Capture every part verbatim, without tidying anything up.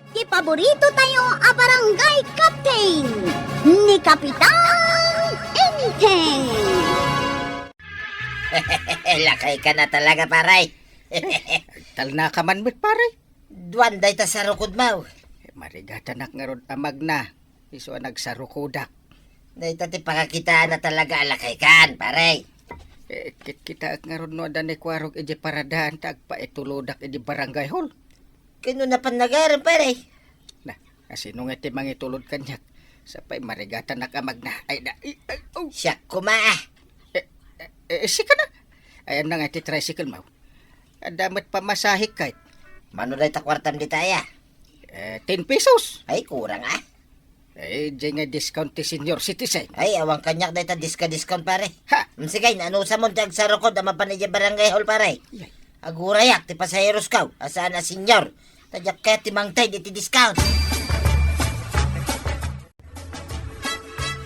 Ti paborito tayo a barangay captain, ni Kapitan Enteng. Lakay ka na talaga, pare. Talna ka man met, pare. Duan dayta sarukodmo. Marigatanak ngarud a magna, isu a nagsarukodak. Dayta ti pakakitaanna talaga a lakay kan, pare. Eh, kitkitaek ngarud no adda ni Kuarog idiay paradaan ta agpaitulodak idiay barangay hall. Ken no napan nagaren, pare? Na, asino nga ti mangitulod kaniak? Sapay marigatanak a magna. Ay, na, ay, ay, oh. Siak koma, ah. Eh, eh, eh, sika na. Ayan na nga ti tricycle mo. Adda met pamasahe kayt. Mano dayta kuartam dita aya? Eh, ten pesos. Ay, kurang, ah. Eh, diay nga discount ti senior citizen. Ay, awan kaniak dayta diska-discount, pare. Ha? Mm, sige, naanusam ti agsarukod a mapan idiay barangay hall, pare. Yay. Agurayak ti pasaherosko a saan a senior. Ta diak kayat ti mangted iti discount.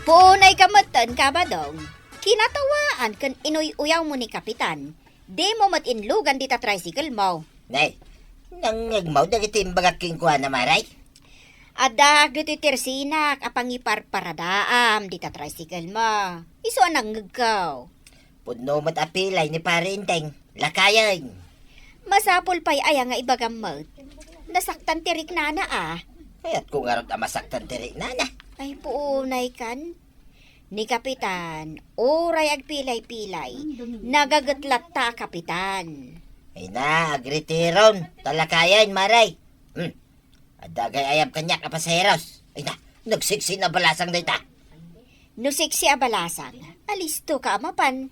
Puonay ka metten, Kabadong. Kinatawaan ken inuy-uyawmo ni Kapitan. Dimo met inlugan dita tricycle mo. Nay, nangngegmo dagiti imbagak kenkuana, Maray? Addaak ditoy tersinak a pangiparparadaam dita tricycle mo. Isu a nangngegko. Pudno met a pilay ni Pare Enteng. Lakayen. Masapul pay aya nga ibagam met? Nasaktan ti riknana, ah. Kayatko ngarud a masaktan ti riknana. Ay, puonay kan. Ni Kapitan, uray agpilay-pilay, nagaget latta a Kapitan. Ay na, agretiron. Talakayen, Maray. Hmm. Adda gayam kaniak a pasaheros. Ay na, nagsiksi na balasang dayta. No siksi a balasang, alisto ka a mapan.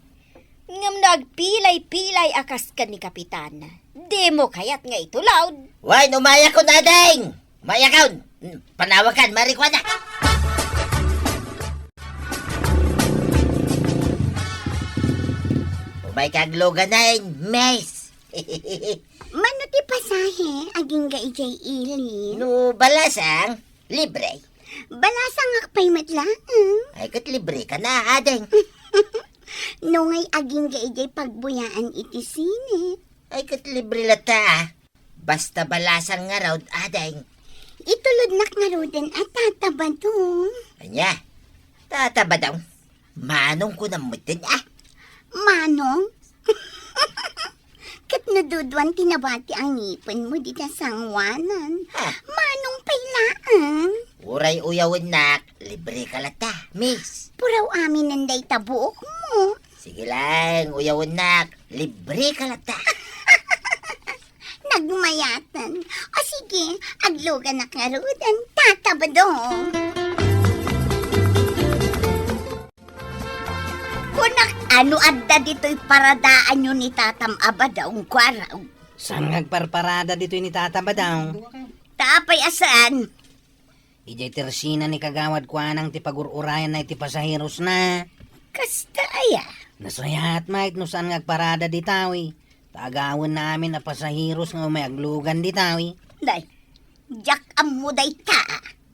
Ngem no agpilay-pilay a kas ken ni Kapitan, dimo kayat nga itulod. Wen, umayakon, ading! Umayakon! Hmm, panawagan, marikuana! Umay ka agluganen, miss! Mano ti pasahe, agingga idiay ili? No balasang, libre. Balasangak pay met laeng. Ay, ket libre ka na, ading. No ngay agingga idiay pagbuyaan iti sine. Ay, ket libre latta, ah. Basta balasang ngarud, ading. Itulodnak ngaruden a Tata Badong. Ania? Tata Badong? Manong kunam metten, ah. Manong? Ket no duduan ti nabati a ngipenmo dita sangoanan, ah, Manong pay laeng. Uray uyawennak, libre ka latta, miss. Puraw aminen dayta buokmo. Sige lang, uyawennak, libre ka latta. Nagmayaten. O sige, agluganak ngaruden, Tata Badong. Kunak, ano adda ditoy paradaanyo ni Tatam a Badong, Kuarog? Saan nga agparparada ditoy ni Tata Badong? Ta apay a saan? Idiay tersina ni Kagawad Kuanang ti pagur-urayanna iti pasaherosna. Kasta aya? Nasayaat met no saan nga agparada ditawi. Ta agawenna amin a pasaheros nga umay aglugan ditawi. Day, diak ammo dayta.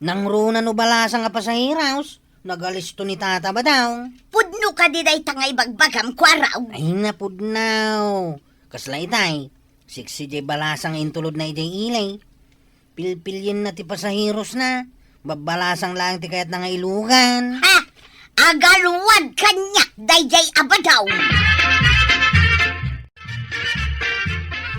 Nangruna no balasang a pasaheros, nagalisto ni Tata Badong. Pudno kadi dayta nga ibagbagam, Kuarog? Ay, napudno. Kasla itay, siksi diay balasang intulodna idiay ili. Pilpilienna ti pasaherosna. Babbalasang laeng ti kayatna nga ilugan. Ha? Agalwad kaniak daydiay a Badong.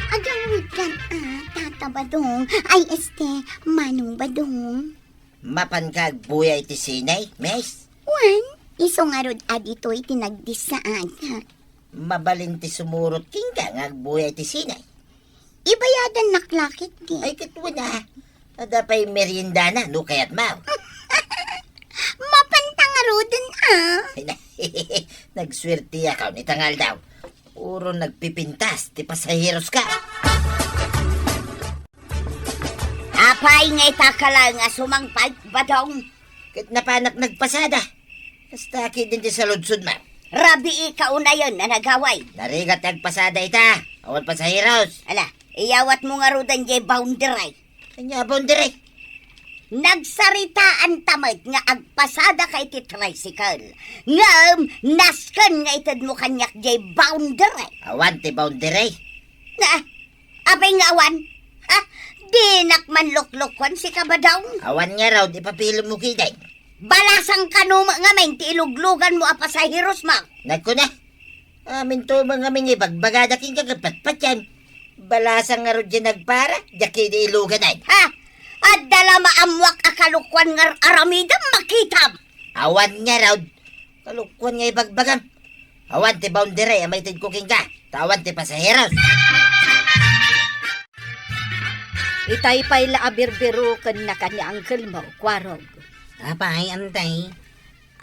Agalwad kan, ah, Tata Badong. Ay, este, Manong Badong. Mapanka agbuya iti sine, miss? Wen, isu ngarud a ditoy ti nagdissaak. Mabalin ti sumurot kenka nga agbuya iti sine. Ibayadannak la ketdi. Ay, ket wen, ah. Adda pay meriendana, no kayatmo. Mapanta ngaruden, ah. Ay, na-, nagsuerteakon ita nga aldaw. Puro nagpipintas ti pasaheroska. Apay nga ita ka laeng a sumangpet, Badong? Ket napanak nagpasada. Kasta ketdin ti saludsodmo. Rabii ka unayen a nagaway. Narigat ti agpasada ita. Awan pasaheros. Ala, iyawatmo ngaruden diay boundary. Ania a boundary? Nagsaritaanta met nga agpasadaka iti tricycle. Ngem nasken nga itedmo kaniak diay boundary. Awan ti boundary. Na, apay nga awan? Ha? Dinak man luklukuan si Kabadong. Awan ngarud, ipapilem mo ketdin. Balasang kano met ngamin ti ilugluganmo a pasaheros, Mak. Nagkuna, aminto met ngamin nga ibagbagada kenka ket patpatiem. Balasang ngarud diay nagpara, diak ketdi iluganen. Ha? Adda la maammoak a kalukuan nga ar-aramidem, makitam. Awan ngarud, kalukuan nga ibagbagam. Awan ti boundary a maitedko kenka, ta awan ti pasaheros. Itay pay la a birbirukennak ni angkelmo, Kuarog. Apay, Antay?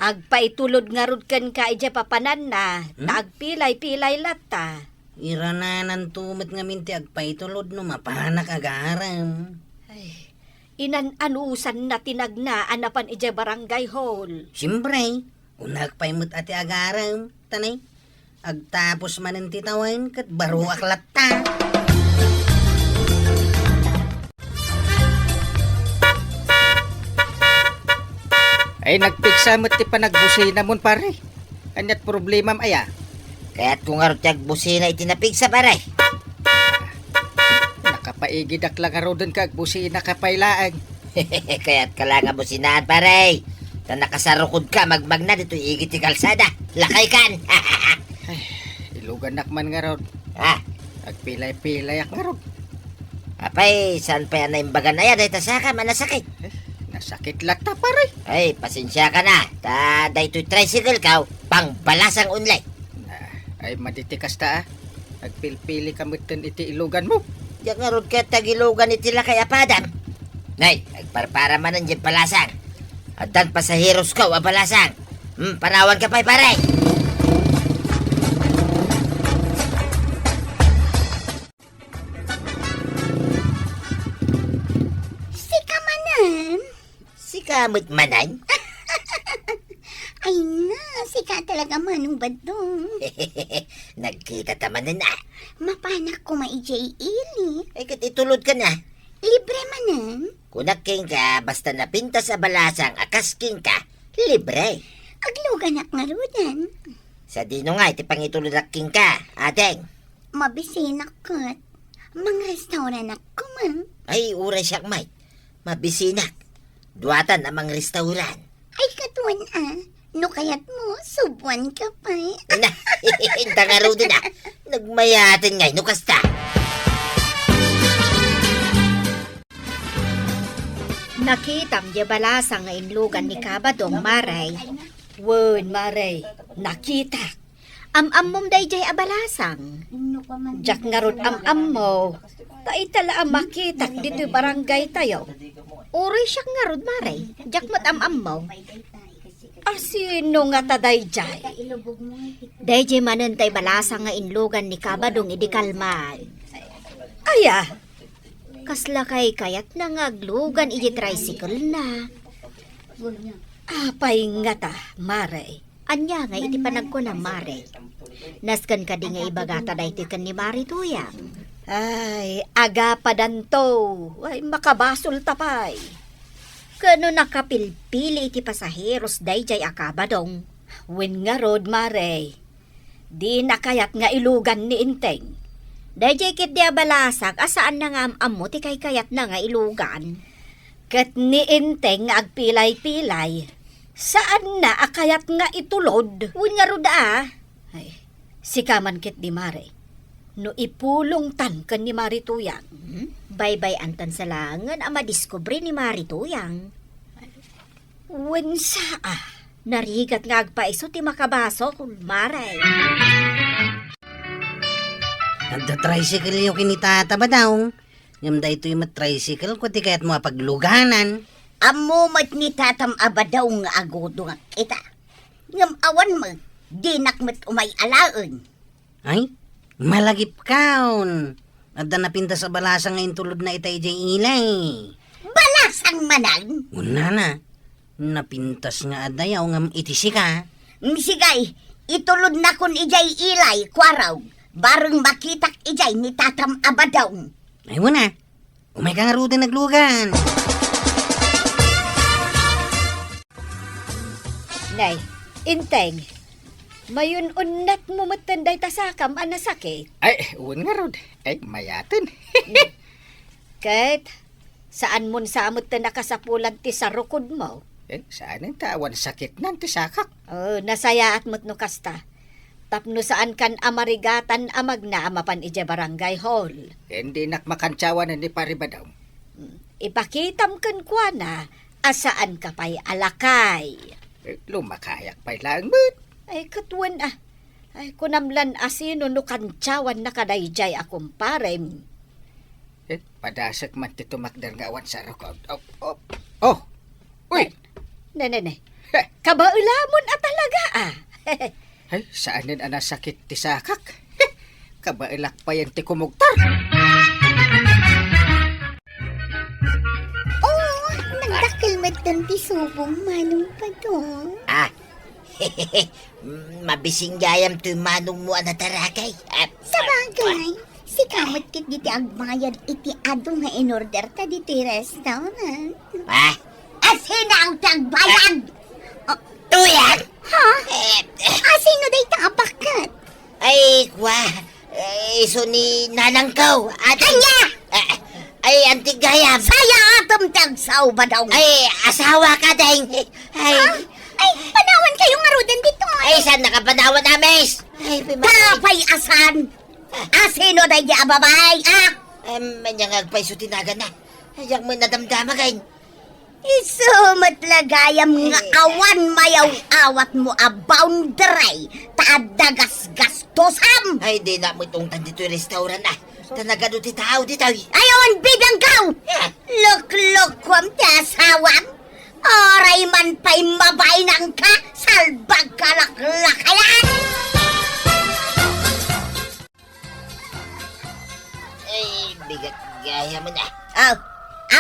Agpaitulod ngarud kenka idiay papananna, ta Hmm? agpilay-pilay latta. Iranananto met ngamin ti agpaitulod no mapanak agarem. Ay, inan-anusanna ti nagna a napan idiay barangay hall. Siempre, kunak pay met a ti agarem, tanay. Agtapos manen ti tawen ket baroak latta. Ay, nagpigsa met ti panagbusinamon, pare. Ania't problemam aya? Kayatko ngarud ti agbusina iti napigsa, pare. Nakapaigidak la ngaruden ket agbusinaka pay laeng. Kayatka la nga businaan, pare. Ta nakasarukodka a magmagna ditoy igid ti kalsada. Lakaykan. Ay, ilugannak man ngarud. Ah. Agpilay-pilayak ngarud. Apay, saan pay a naimbagan aya dayta sakam a nasakit? Eh, nasakit latta, pare. Ay, pasensiaka na. Ta daytoy tricycle ko, pangbalasang only. Ah, ay, madi ti kasta, ah. Agpilpilika metten iti iluganmo. Diak ngarud ket agilugan iti lakay a padam. Nay, agparpara manen diay balasang. Addan pasaherosko a balasang. Hmm, panawanka pay, pare. Sika manen? Sika met manen? Ay na, sika talaga, Manong Badong. Nagkita ta manen, ah. Mapanak koma idiay ili. Ay, ket itulodka na. Libre manen? Kunak kenka, basta napintas a balasang a kas kenka, libre. Agluganak ngaruden. Sadino ngay ti pangitulodnak kenka, ading? Mabisinak ket. Mangrestauranak koma. Ay, uray siak met. Mabisinak. Duatan a mangrestauran. Ay, kaduan a. No kayatmo, subuanka pay. Ay na, inta ngaruden a. Nagmayaten ngay no kasta. Nakitam diay balasang nga inlugan ni Kabadong, Mare. Wen, Mare, nakitak. Am-ammom daydiay a balasang? Diak ngarud am-ammo. Ta ita la a makitak ditoy barangay tayo. Uray siak ngarud, Mare. Diak met am-ammo. A sino ngata daydiay? Daydiay manen tay balasang nga inlugan ni Kabadong idi kalman. Aya, kasla kaykayatna nga aglugan idi tricycle na. Apay ngata, Mare? Ania ngay iti panagkunam, Mare? Nasken kadi nga ibagata daytoy ken ni Mari Tuyang? Ay, agapadanto. Ay, makabasolta pay. Ken no nakapilpili iti pasaheros daydiay a Kabadong? Wen ngarud, Mare, dina kayat nga ilugan ni Enteng. Daydiay ketdi a balasang a saanna nga am-ammo ti kaykayatna nga ilugan. Ket ni Enteng nga agpilay-pilay, saanna a kayat nga itulod. Wen ngarud a. Ay, sika man ketdi, Mare. No ipulongtan ken ni Mari Tuyang, hmm? Baybay-antansa laengen a madiskubre ni Mari Tuyang. Wen saa, narigat nga agpaiso ti makabasol, Mare. Adda tricycle-yo ken ni Tata Badong. Ngem daytoy met tricycle ko ti kayatmo a pagluganan. Ammo met ni Tatam a Badong nga agudongak ita. Ngem awan met, dinak met umay alaen. Ay, malagipkaon. Adda napintas a balasang nga intulodna ita idiay ilay. Balasang manen? Unana, napintas nga adda yaw ngem iti sika. Msigay, itulodnakon idiay ilay, Kuarog. Bareng makitak idiay ni Tatam a Badong. Ay, una. Umayka ngaruden aglugan. Nay, Enteng, mayun-unnatmo metten dayta sakam a nasakit. Ay, wen ngarud. Ay, mayaten. Ket, saan mon sa met ti nakasapulan ti sarukodmo? Eh, saan ta awan sakitnan ti sakak. Oh, nasayaat met no kasta. Tapno saan kan a marigatan a magna a mapan idiay barangay hall. Ken dinak makantiawan ni Pari Badong. Mm, ipakitam kenkuana a saan ka pay a lakay. Eh, lumakayak pay laeng met. Ay, ket wen a. Ay, kunam lan a sino no kantiawanna kadaydiay a kumparem. Eh, padasek man ti tumakder nga awan sarukod. Oh, oh, oh. Uy! Ne, ne, ne. Heh. Kabaelamon a talaga, ah. Ay, saanen a nasakit ti sakak. Kabaelak payen ti kumugtar. Oh, nagdakkel met ti subong, Manong Padong. Ah, mabising gayam toy manongmo a natarakay. Ah, sabagay, sika met ket ditoy agbayad iti adu nga in-order ta ditoy restaurant. Ah? Asino ti agbayad? Ah. Oh. Tuyan? Ha? Eh, asino dayta a bakket? Ay, kwa. Eh, isu ni nanangko. Ania? Eh, ay, anti gayam. Sayaatem ti agsao, Badong. Ay, asawak, deng. Ay. Ha? Ay, panawankayo ngaruden ditoy. Ay, saan nakapanawan, Amis? Ay, pima- Apay a saan? Asino daydi a babai, ah? Em, ania nga agpayso ti naganna? Ay, diak met nadamdama, kay. Isu met la gayam nga awan mayaw-awatmo a boundary ta adda gasgastusam. Ay, dinak met ungtan ditoy restaurant, ah. Ta nagadu ti tao ditoy. Ay, awan bibiangkaw! Eh. Luklukuam ti asawam. Uray man pay mabainangka, salbag ka laklakayan! Ay, bigat gayam a. Aw,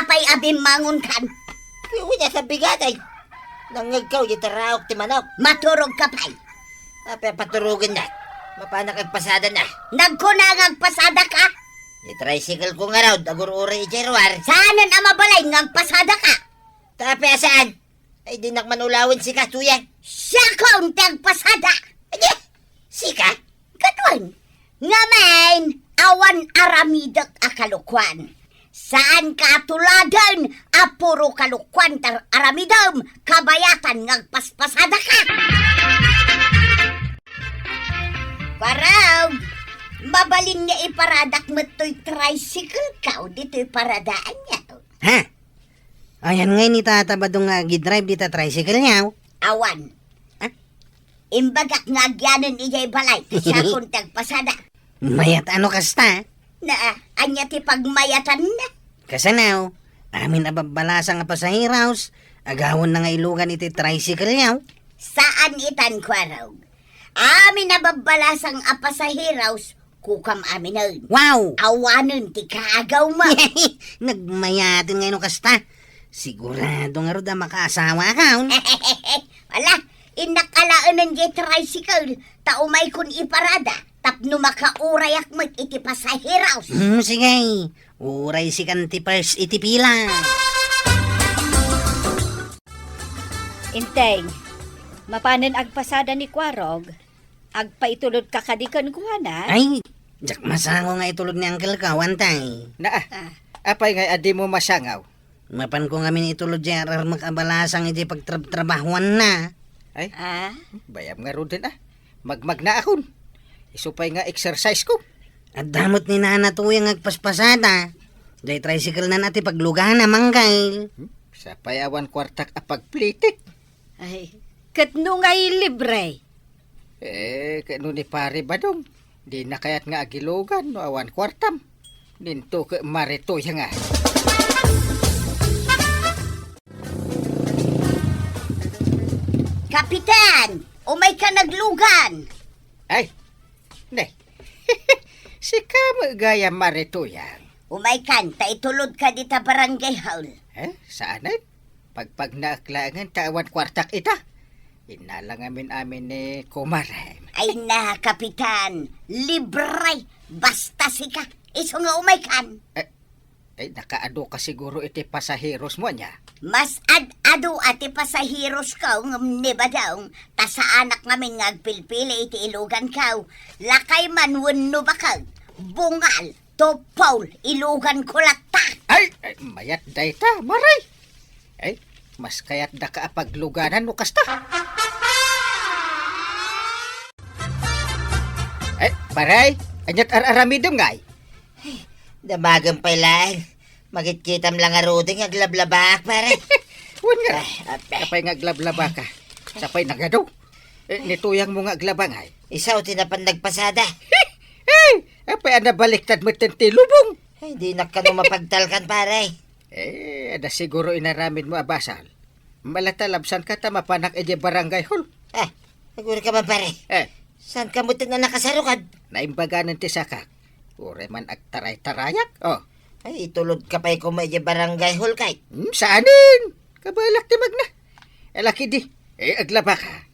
apay a bimmangonkan? Wen a, sa bigat ay. Nangngegko iti taraok ti manok. Maturogka pay. Apay a paturogennak? Mapanak agpasadana. Nagkuna nga agpasadaka? Iti tricycle ko ngarud, agur-uray iti ruar. Saanen a mabalin nga agpasadaka? Ta apay a saan? Ay, dinak man ulawen sika, Tuyan. Siakon ti agpasada. Ania? Sika? Ket wen, ngamin, awan aramidek a kalokuan. Saanka a tuladen a puro kalokuan ti aramidem, kabayatan nga agpaspasadaka. Parang, mabalin nga iparadak met toy tricycle ka o ditoy paradaanyo. Ha? Ayan ngay ni Tata Badong nga agidrive dita tricycle niya, oh. Awan. Ah? Imbagak nga agyanen idiay balay, ta siakon ti agpasada. Mayat a no kasta? Na, ania ti pagmayatanna? Kasano? Amin a babbalasang a pasaheros, agawonna nga ilugan iti tricycle niya, oh. Saan itan, Kuarog. Amin a babbalasang a pasaheros, kukam aminen. Wow! Awanen ti kaagawmo. Nagmayaten nga no kasta. Sigurado ngarud a makaasawakon. Wala, innak alaenen diay tricycle, ta umaykon iparada, tapno makaurayak met iti pasaheros. Hmm, sige. Uraysikan ti first iti pila. Inteng, mapanen agpasada ni Kuarog, agpaitulodka kadi kenkuana? Ay, diak masango nga itulod ni Uncle ko, antay. Naa, ah, apay ngay a dimo masango? Mapanko ngamin itulod diay ar-armek a balasang idiay pagtrabtrabahoanna. Ay, ah, bayam ngaruden, ah. Magmagnaakon. Isu pay nga exercise ko. Adda met ni Nana Tuya nga agpaspasada. Diay tricycle-na ti paglugana, Manggay. Hmm? Sapay awan kuartak a pagplitik. Ay, ket no ngay libre? Eh, ket no ni Pare Badong, dina kayat nga agilugan no awan kuartam. Ninto ket Mare Tuya nga. Kapitan, umaykan aglugan. Ay, ne. Sika met gayam, Mare Tuya. Umaykan, ta itulodka dita barangay hall. Eh, saan, eh? Pagpagnaak laengen ta awan kuartak ita. Innala ngamin amin ni kumarem. Ay na, Kapitan, libre. Basta sika, isu nga umaykan. Eh, ay, nakaadu ka siguro iti pasaheros mo, ania? Mas ad-adu a ti pasaheros ko ngem ni Badong, ta saanak ngamin nga agpilpili iti ilugan ko. Lakay man wenno bakag, bungal, tupol, ilugan ko latta. Ay, Ay, mayat dayta, Maray. Ay, mas kayat daka a pagluganan no kasta. Ay, Maray, aniat ar-aramidem ngay? Damagem pay laeng. Makitkitam la ngaruden nga aglablabak, pare. Wen nga. Ay, apay. Apay nga aglablabaka? Sapay nagado. Eh, ni tuyangmo nga aglaba ngay. Isu ti napan nagpasada. Hey! Apay a nabaliktad met ti lubong? Ay, dinak kano mapagtalkan, pare. Eh, adda siguro inaramidmo a basol. Malatalabsanka ta mapanak idiay barangay hall. Ah, siguro ka man, pare. Eh. Saan ka met nga nakasarukad? Naimbaganen ti sakak. Uray man agtaray-tarayak. Oh. Ay, itulod ka pay koma idiay barangay hall, kay. Hmm, saanen? Kabalak ti magna. Ala kadi. Eh, aglabaka.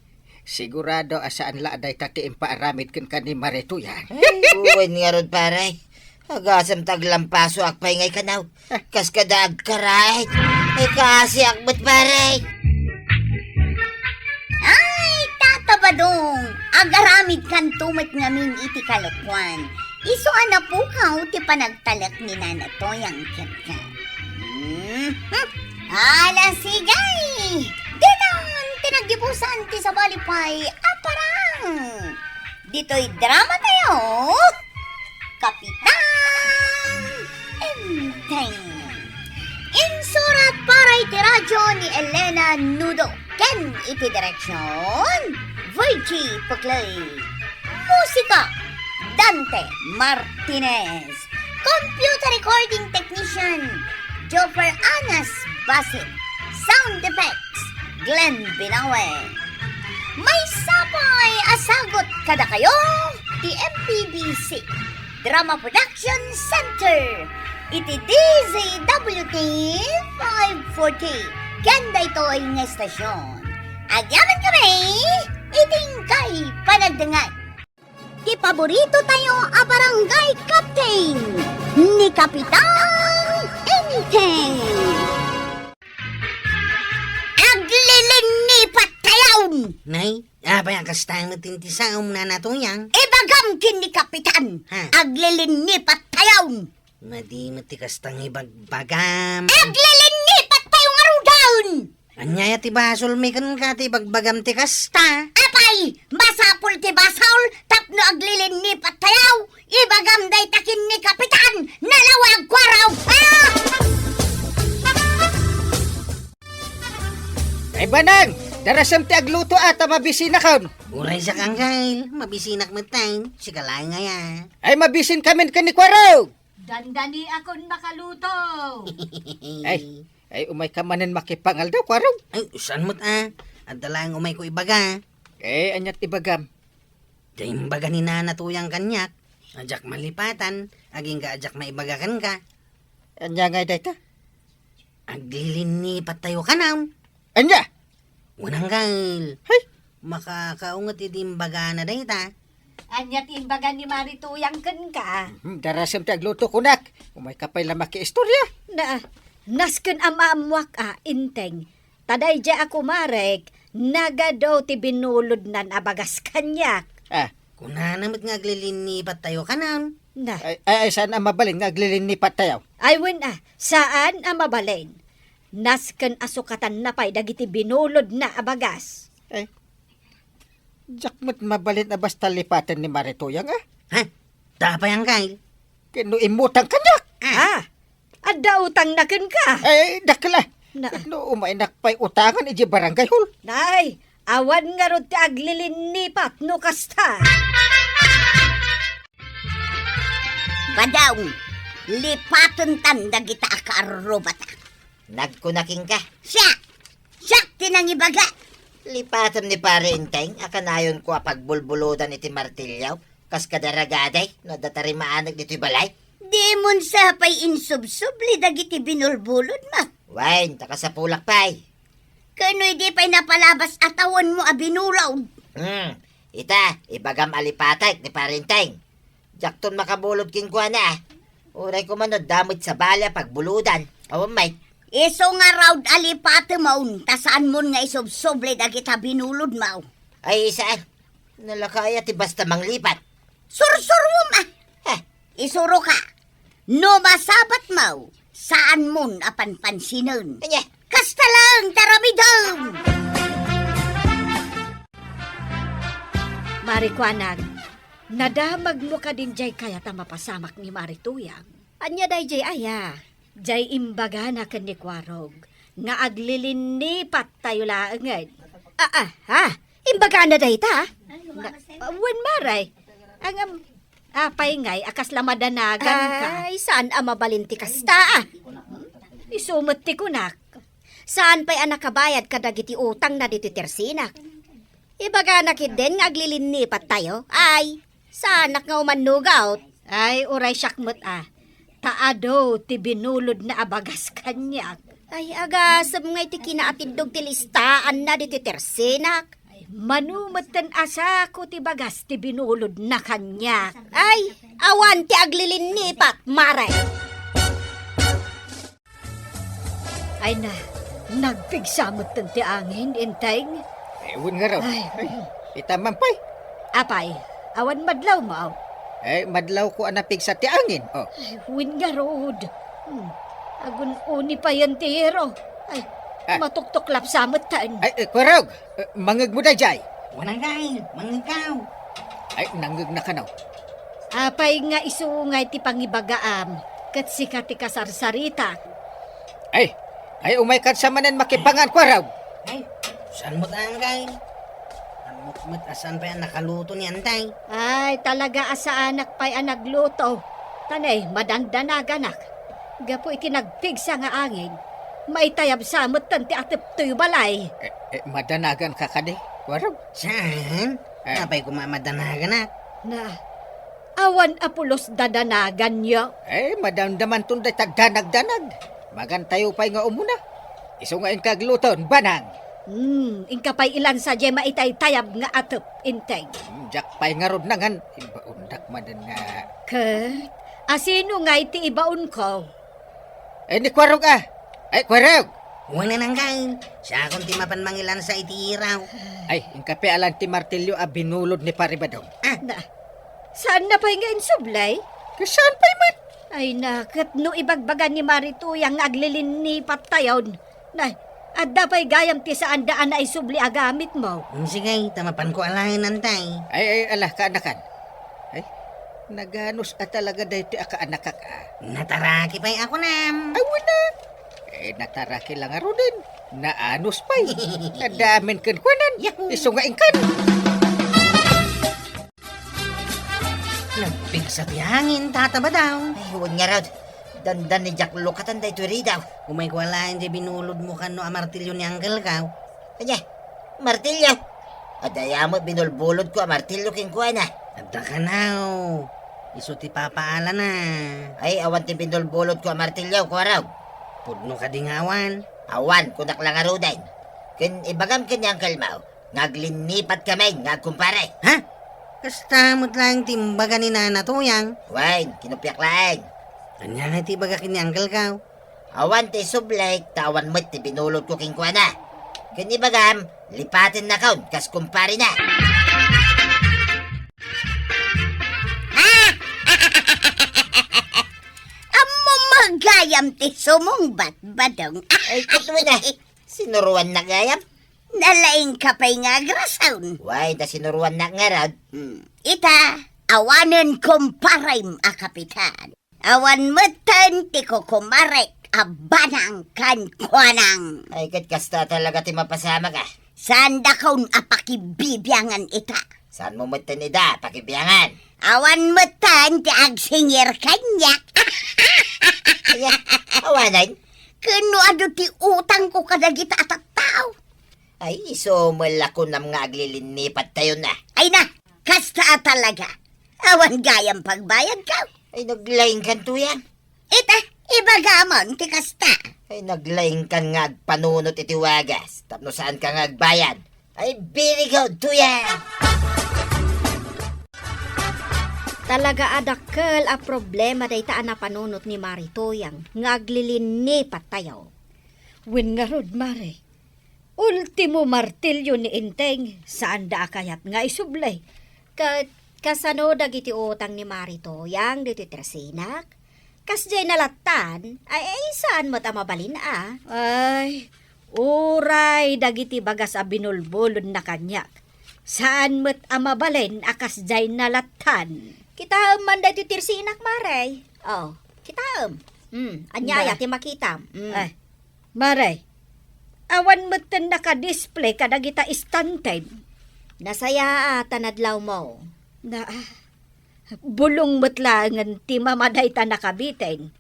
Sigurado a saan la a dayta ti impaaramid kenka ni Maray Tuyang. Ay, wen ngarud, pare. Agasem ta aglampasoak pay ngay kanaw. Kas kada agkaraid. Ay, kaasiak met, pare. Ay, Tata Badong, agaramidkanto met ngamin iti kalokuan. Isu a napukaw ti panagtalek ni Nana Tuyang kenka. Mhm. Ala, sige! Ditan ti naggibusan ti sabali pay a parang. Ditoy drama tayo, Kapitan Enteng. Insurat para iti radyo ni Elena Nudo ken iti direksyon, Virgie Puclay. Musika, Dante Martinez. Computer recording technician, Joffer Anas Basit. Sound effects, Glenn Binawe. Maysa pay a sagut kadakayo ti M P B C Drama Production Center iti D Z W T five forty ken daytoy nga estasion. Agyamankami iti inkay panagdengngeg. Ti paborito tayo a barangay captain, ni Kapitan Enteng. Aglilinnipat tayon! Nay, apay a kasta met ti saom, Nana Tuyang? Ibagam ken ni Kapitan. Ha? Aglilinnipat tayon! Madi met ti kasta nga ibagbagam. Aglilinnipat tayo ngaruden! Ania ti basolmi kenka ti ibagbagam ti kasta? Apay, masapul ti basol tapno aglilinnipat tayo? Ibagam dayta ken ni Kapitan, nalawag, kuarog! Ah! Ay, Banang! Darasem ti agluto a ta mabisinakon. Uray siak, Angkel. Mabisinak met tayo. Sika laeng aya. Ay, mabisinkamin ken ni kuarog! Dandaniakon makaluto. Ay, ay, umayka manen makipangaldaw, kuarog. Ay, saan met a? Adda laeng umayko ibaga. Eh, aniat ibagam? Diay imbaga ni Nana Tuyang kaniak, a diak malipatan, agingga a diak maibaga kenka. Ania ngay dayta? Aglilinnipat tayo kanayon. Ania? Wen, Angkel. Hay! Makakaunget idi imbagana dayta. Ania ti imbaga ni Mari Tuyang kenka? Hmm, darasem ti agluto kunak. Umayka pay la makiistorya. Na, nasken a maammoak a, Enteng. Ta daydiay a kumarek, nagadu ti binulodnan a bagas kaniak. Ah. Kunana met nga aglilinnipat tayo kanayon. Na. Ay, ay, ay, saan a mabalin nga aglilinnipat tayo? Ay, wen a, saan a mabalin. Nasken a sukatanna pay dagiti binulodna a bagas. Ay, diak met mabalin a basta lipaten ni Mari Tuyang, ah. Ha? Apay, Angkel? Ken no immutang kaniak. Ah. Ah, adda utangna kenka? Ay, dakkel a. Na. No umaynak pay utangan idiay barangay hall. Nay, awan ngarud ti aglilinnipat no kasta. Badong, lipatentan dagita a kaarrubata. Nagkuna kenka. Siak! Siak ti nangibaga! Lipatem ni Pare Enteng a kanayonko a pagbulbulodan iti martilyo, kas kada ragaday, no adda tarimaaneg ditoy balay. Dimon sa pay insubsubli dagiti binulbulodmo. Wen, ta kasapulak pay. Ken no idi pay napalabas a tawenmo a binulod. Hmm, ita, ibagam a lipatek ni Pare Enteng. Diakton makabulod kenkuana, a. Uray koma no adda met sabali a pagbulodan. Awan met. Isu ngarud a lipatemon, ta saanmon nga isubsubli dagita binulodmo. Ay, saan? Nalaka aya ti basta manglipat. Sursurom, a. Eh. Isuroka. No masabatmo, Saanmon a panpansinen. Ania? Kasta laeng ti aramidem! Mari kuanak, nadamagmo kadin jay kayat a mapasamak ni Mari Tuyang? Ania dayjay aya? Jay imbagana ken ni Kuarog nga aglilinnipattayo laengen. Ah, ah, ha? Imbagana dayta? Na, wen, Mare. Ngem, apay ngay a kasla madanagan ka? Ay, saan a mabalin ti kasta, ah. Isu met ti kunak. Saan pay a nakabayad kadagiti utangna ditoy tersinak. Ibagana ketdin nga aglilinnipattayo? Ay, saanak nga umannugaw. Ay, uray siak met a. Ta adu ti binulodna a bagas kaniak. Ay, agasem ngay ti kinaatiddog ti listaanna ditoy tersinak. Ay, mano metten a sako ti bagas ti binulodna kaniak. Ay, awan ti aglilinnipat, Mare. Ay na, nagpigsa metten ti angin, Enteng. Eh, wen ngarud. Ay. Ay, ita man pay. Apay, awan madlawmo? Eh, madlawko a napigsa ti angin, oh. Ay, wen ngarud. Hmm. Agun-uni payen ti iro. Ay, ah, matuktuklapsa metten. Ay, eh, Kuarog, eh, mangngegmo dayjay. Wen, anggaw, mangngegkaw. Ay, nangngegna kano. Apay nga isu ngay ti pangibagaam, ket sika ti kasarsaritak? Ay, ay, umayka sa manen makipangan, Kuarog. Ay, saan met, anggaw? Ammok met a saan pay a nakaluto ni Enteng. Ay, talaga a saanak pay a nagluto. Ta ne, madandanaganak. Gapu iti nagpigsa nga angin, maitayabsa metten ti atep toy balay. Eh, eh, madanaganka kadi, Kuarog? Saan? Eh. Apay koma madanaganak? Na, awan a pulos dadanaganyo? Eh, madamdamanton dayta danagdanag. Magantayo pay nga umuna. Isu nga inka agluton, Banang. Hmm, inka pay ilansa jay maitaytayab nga atep, Enteng. Hmm, diak pay ngarud nangan, ibaondak manen nga. Ket, asino ngay ti ibaonko? Eh, ni Kuarog a. Ay, Kuarog! Wen, anggaw. Siakon ti mapan mangilansa iti iraw. Ay, inka pay alan ti martilyo a binulod ni Pari Badong. Ah. Na, saanna pay nga insubli? Ket saan pay met? Ay na, ket no ibagbaga ni Mari Tuyang nga aglilinnipattayon, na, adda pay gayam ti saanda a naisubli a gamitmo. Hmm, sige, ta mapanko alaen, Enteng. Ay, ay, ala, kaanakan. Ay, naganus a talaga daytoy a kaanakak a. Nataraki pay a kunam. Ay, wen a. Eh, nataraki la ngaruden. Naanus pay. Adda amin kenkuanan. Yahoo! Isu nga inkan. Nagpigsa ti angin, Tata Badong. Ay, wen ngarud. Dandan ni Jack Lukatan daytoy ridaw. Umayko alaen ti binulodmo kano a martilyo ni Uncle ko. Ania? Martilyo? Adda aya met binulbulodko a martilyo kenkuana. Adda kano. Isu ti papaalana. Ay, awan ti binulbulodko a martilyo, Kuarog. Pudno kadi nga awan? Awan, kunak la ngaruden. Ken ibagam ken ni Uncle mo, nga aglinnipat kami nga agkumpare. Ha? Kasta met laeng ti imbaga ni Nana Tuyang. Wen, kinupiak laeng. Ania nga ti ibaga ken ni Uncle ko? Awan ti isublik, ta awan met ti binulodko kenkuana. Ken ibagam, lipatennakon kas kumparena. Ammom gayam ti sumungbat, Badong. Ay, ket wen a. Sinuroannak gayam. Nalaingka pay nga agrason. Wen, ta sinuroannak ngarud. Hmm. Ita, awanen kumparem a kapitan. Awan metten ti kukumarek a Banang ken Kuanang. Ay, ket kasta talaga ti mapasamak a. Saandakon a pakibibiangan ita. Saanmo metten ida pakibiangan? Awan metten ti agsingir kaniak. Aya, awanen? Ken no adu ti utangko kadagita a tattao. Ay, isu met la kunam nga aglilinnipattayon a. Ay na, kasta a talaga. Awan gayam pagbayadko. Ay, naglaingkan, Tuyang. Ita, ibagamon ti kasta. Ay, naglaingkan nga agpanunot iti wagas tapno saanka nga agbayad. Ay, very good, Tuyang! Talaga a dakkel a problema dayta a napanunot ni Mari Tuyang nga aglilinnipattayo. Wen ngarud, Mare, ultimo martilyo ni Enteng, saanda a kayat nga isubli. Ket kasano dagiti utang ni Mari Tuyang ditoy tersinak? Kasdiay nalattan, ay, ay, saan met a mabalin a. Ay, uray dagiti bagas a binulbulodna kaniak. Saan met a mabalin a kasdiay nalattan. Kitaem man daytoy tersinak, Mare. Oh, kitaem. Hmm, anya aya ti makitam? Hmm. Ay, Mare, awan metten naka-display kadagita istantem. Nasayaat a nadlawmo. Na, ah, bulong met laengen ti mamadayta nakabiten.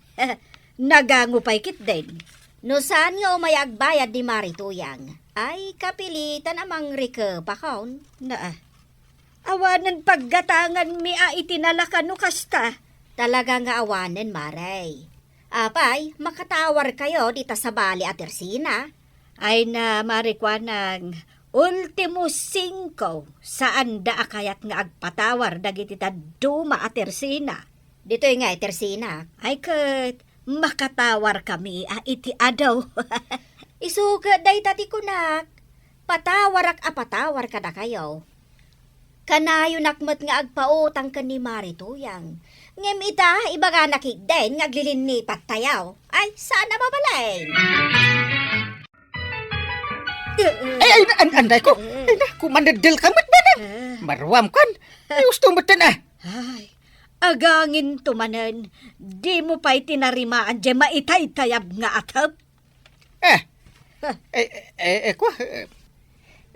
Nagango pay ketdin. No saan nga umay agbayad ni Mari Tuyang, ay kapilitan a mangrikep a kaon. Na, ah, awanen paggatanganmi a iti nalaka no kasta. Talaga nga awanen, Mare. Apay, makatawarkayo dita sabali a tersina? Ay na, Mari Kuanang, ultimo singko, saanda a kayat nga agpatawar dagiti dadduma a tersina. Ditoy nga, eh, tersina. Ay ket, makatawarkami a iti adu. Isu ket dayta ti kunak, patawarak a patawar kadakayo. Kanayonak met nga agpautang ken ni Mari Tuyang. Ngem ita, ibagana ketdin nga aglilinnipat tayo. Ay, saan a mabalin? Ay, ay, an-, anday ko. Ay, na, kumaneddel ka met, Manang. Maruam kan. Ay, gusto met na. Ay, agangin to manen. Di mo pa'y tinarimaan di maitaytayab nga atep. Eh. Eh, eh, eh, eh, kwa, eh,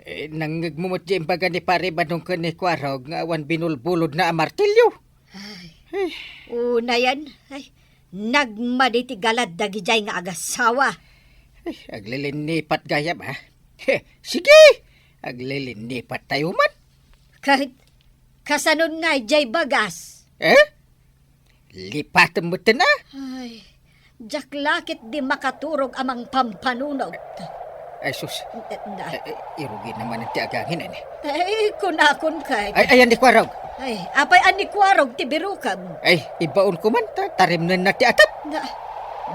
eh, nangngegmo met di imbaga ni Pare Badong ken ni Kuarog nga awan binulbulodna a martilyo. Ay. Eh. Unayen, ay, nagmadi ti galad dagijay nga agasawa. Eh, aglilinnipat gayam, ha? Eh, sige, aglilinnipat tayo man. Ket, kasanon nga jay bagas? Eh? Lipatem metten a? Ay, diak la ketdi makaturog a mangpampanunot. Ay, sus. Eh, na. Eh, eh, irugi naman ti agangin, eh. Ay, kunakon kay. Ay, ayan ni Kuarog. Ay, apay a ni Kuarog ti birukem? Ay, ibaon ko man, ta-, tarimnen na ti atep. Na,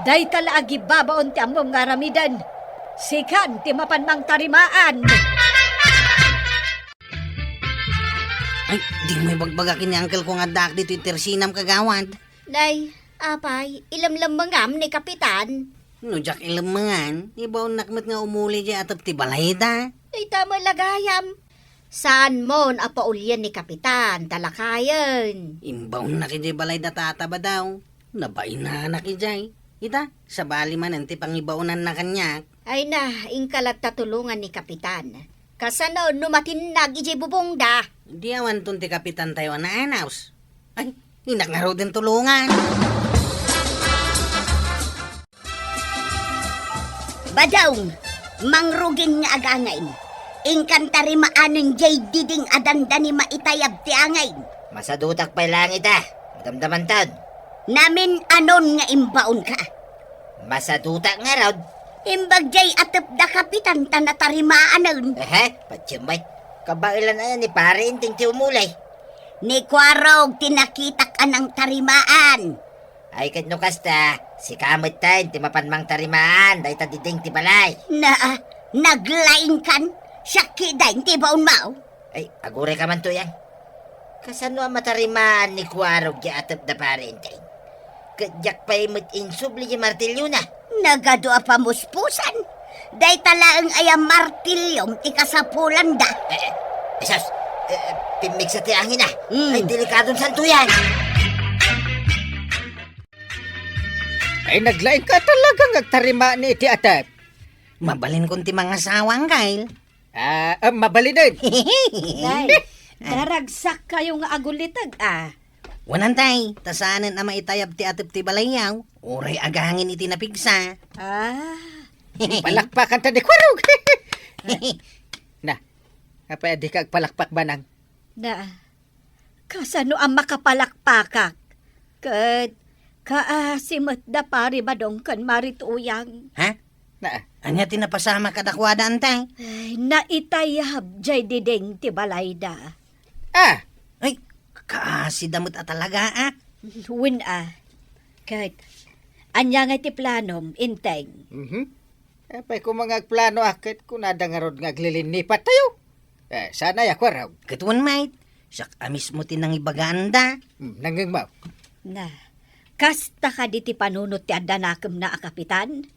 dayta la agibabaon ti ammom nga aramiden. Sikan ti mapan mangtarimaan. Ay, di mo ibagbaga ken ni uncle ko nga addaak ditoy tersinam, kagawad. Nay, apay, ilemlemmengam ni Kapitan? No diak ilemmengan, ibaonnak met nga umuli jay atep ti balay da. Dayta met la gayam. Saan mon a paulien ni Kapitan, ta lakayen. Imbaonnak idiay balay da Tata Badaw. Nabainanak idiay. Ita, sabali manen ti pangibaonanna kaniak. Ay na, inka latta tulongan ni Kapitan. Kasano no matinnag idiay bubongda? Di awanton ti kapitantayo a naanaws. Ay, inak ngaruden tulongan. Badaw, mangrugin nga agangin. Inkan tarimaanen jay diding a danda ni maitayab ti angin. Masadutak pay langit a. Madamdamanton. Namin anon nga imbaonka? Masadutak ngarud. Imbag jay atep da Kapitan ta natarimaanen. Ehe, patiyem bay. Kabaelan aya ni Pare Enteng ti umuli? Ni Kuarog ti nakitak a nangtarimaan. Ay, ket no kasta, sika metten ti mapan mangtarimaan dayta diding ti balay. Na, naglaingkan, siak ketdin ti ibaonmo. Ay, aguray ka man, Tuyang. Kasano a matarimaan ni Kuarog ti atep da Pare Enteng? Ket diak pay met insubli ti martilyona. Nagadu a pamuspusan. Dayta laeng aya martilyom ti kasapulanda. Eh, eh, sus, eh, eh, pimmigsa ti angin a. Hmm. Ay, delikadon santo yan. Ay, naglaing ka talaga nga agtarima ni iti atep. Mabalin kon ti mangasawa, Angkel. Ah, ah, mabalinen. Nay, daragsak kayo nga aguliteg, ah. Wanan, tay, ta saanen a maitayab ti atep ti balayyaw, uray agangin iti napigsa. Ah. Palakpakan ta ni Kuarog. Na, apay a dika agpalakpak, Manang? Na, kasano a makapalakpakak? Ket kaasi met da Pari Badong ken Mari Tuyang. Ha? Na. Ania ti napasamak kadakuada, Antay? Ay, naitayab jay diding ti balayda. Ah! Ay, kaasi da met a talaga, ah. Wen, ah. Ket, ania nga ti planom, Enteng? Mhm. Apay, koma nga agplano a ket kunada ngarud nga aglilinnipat tayo. Eh, saan aya, Kuarog? Ket wen met, siak a mismo ti nangibagaanda. Hmm, nangngegmo. Na, Kasta kadi ti panunot ti adda nakemna a kapitan?